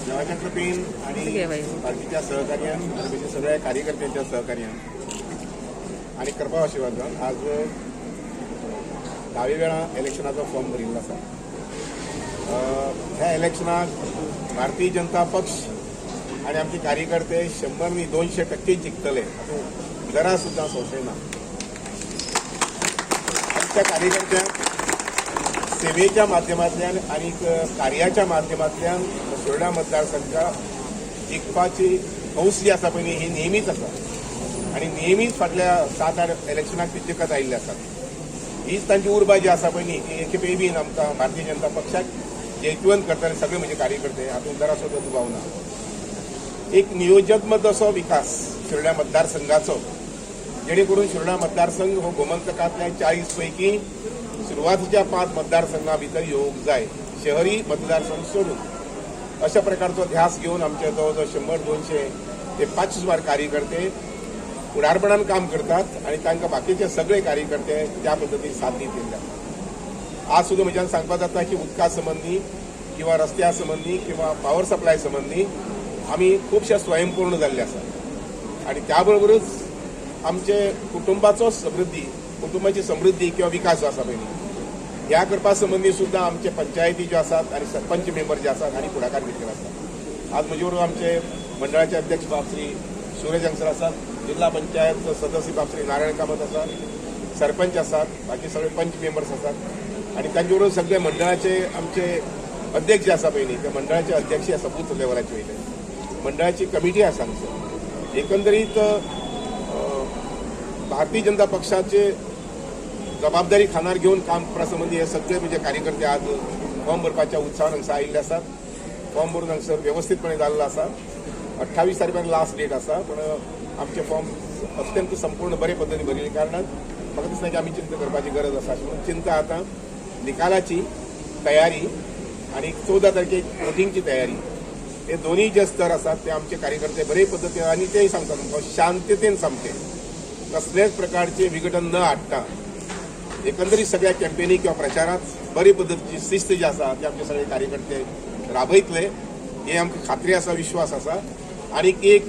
देवाच्या कृपेन आणि घे बाई. पार्टीच्या सहकार्यान आणि म्हज्या सगळ्या कार्यकर्त्यांच्या सहकार्यान आणि कृपा आशिर्वादान आज धावे वेळा इलेक्शनाचो फॉर्म भरिल्लो आसा. ह्या इलेक्शनाक भारतीय जनता पक्ष आणि आमचे कार्यकर्ते 100 न्ही, 200% जिखतले, हातूंत जरा सुद्दां संशय ना. आमच्या कार्यकर्त्यांक सेवेच्या माध्यमांतल्यान आनी कार्याच्या माध्यमांतल्यान मसुर्डा मतदारसंघा जिखपाची हौस जी आसा पळय न्ही, ही नेहमीच आसा आनी नेहमीच फाटल्या 7-8 इलेक्शनाक ती जिखत आयिल्ली आसात. हीच तांची उर्बा जी आसा पळय न्ही, ती एके खेपे बीन आमकां भारतीय जनता पक्षाक जैतवंत करतले सगळे म्हजे कार्यकर्ते, हातूंत जरा सुद्दां दुबाव ना. एक नियोजनबद्ध असो विकास शिरोड्या मतदारसंघाचो, जेणे करून शिरोडा मतदारसंघ हो गोमंतकांतल्या 40 पैकी सुरवातीच्या 5 मतदारसंघा भितर येवंक जाय, शहरी मतदारसंघ सोडून, अशा प्रकारचो ध्यास घेवन आमचे जवळ जवळ 100, 200 ते 500 सुमार कार्यकर्ते फुडारपणान काम करतात आनी तांकां बाकीचे सगळे कार्यकर्ते त्या पद्दतीन साथ दितले. आज सुद्दां म्हज्यान सांगपाक जाता की उदका संबंदी किंवा रस्त्या संबंदी किंवा पावर सप्लाय संबंदी आमी खुबशे स्वयंपूर्ण जाल्ले आसात आनी त्या बरोबरूच आमचे कुटुंबाचो समृद्धी, कुटुंबाची समृद्धी किंवा विकास जो आसा पळय न्ही, ह्या करपा संबंदी सुद्दां आमचे पंचायती ज्यो आसात आनी सरपंच मेंबर जे आसात हांणी फुडाकार घेतलेलो आसा. आज म्हजे बरोबर आमचे मंडळाचे अध्यक्ष बाब श्री सूरज हांगसर आसात, जिल्हा पंचायत सदस्य बाब श्री नारायण कामत आसात, सरपंच आसात, बाकी सगळे पंच मेंबर्स आसात आनी तांचे बरोबर सगळे मंडळाचे आमचे अध्यक्ष जे आसा पळय न्ही, त्या मंडळाचे अध्यक्ष आसा, बूथ लेवलाचे वयले मंडळाची कमिटी आसा हांगसर. एकंदरीत भारतीय जनता पक्षाचे जबाबदारी खांदार घेवन काम करपा संबंदी हे सगळे म्हणजे कार्यकर्ते आज फॉर्म भरपाच्या उत्साहान हांगसर आयिल्ले आसात. फॉर्म भरून हांगसर वेवस्थीतपणे जाल्लो आसा. 28 तारखेक लास्ट डेट आसा, पूण आमचे फॉर्म अत्यंत संपूर्ण बरे पद्दतीन भरिल्ले कारणान म्हाका दिसना की आमी चिंता करपाची गरज आसा अशें म्हणून. चिंता आतां निकालाची तयारी आनी 14 तारखेक वोटिंगची तयारी, हे दोन्ही जे स्तर आसात ते आमचे कार्यकर्ते बरे पद्दतीन आनी तेय सांगता तुमकां, शांततेन, सामकें कसल्याच प्रकारचे विघटन न हाडटा एकंदरीत सगळ्या कॅम्पेनी किंवा प्रचारात बरी पद्दतीची शिस्त जी आसा ती आमचे सगळे कार्यकर्ते राबयतले हे आमकां खात्री आसा, विश्वास आसा. आनी एक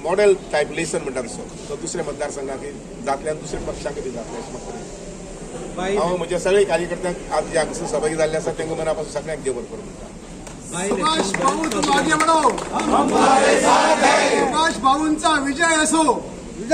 मॉडेल टायप लेसन म्हणटा तसो तो दुसऱ्या मतदारसंघाक जातले आनी दुसऱ्या पक्षांक बी जातले अशें म्हाका दिसता. हांव म्हज्या सगळे कार्यकर्त्यांक, आज जे हांगसर सहभागी जाल्ले आसा तांकां मना पासून सगळ्यांक देव बरें करूं म्हणटा. सुभाष भाऊ, तुम आगे बढ़ो. सुभाष भाऊंचा विजय असो.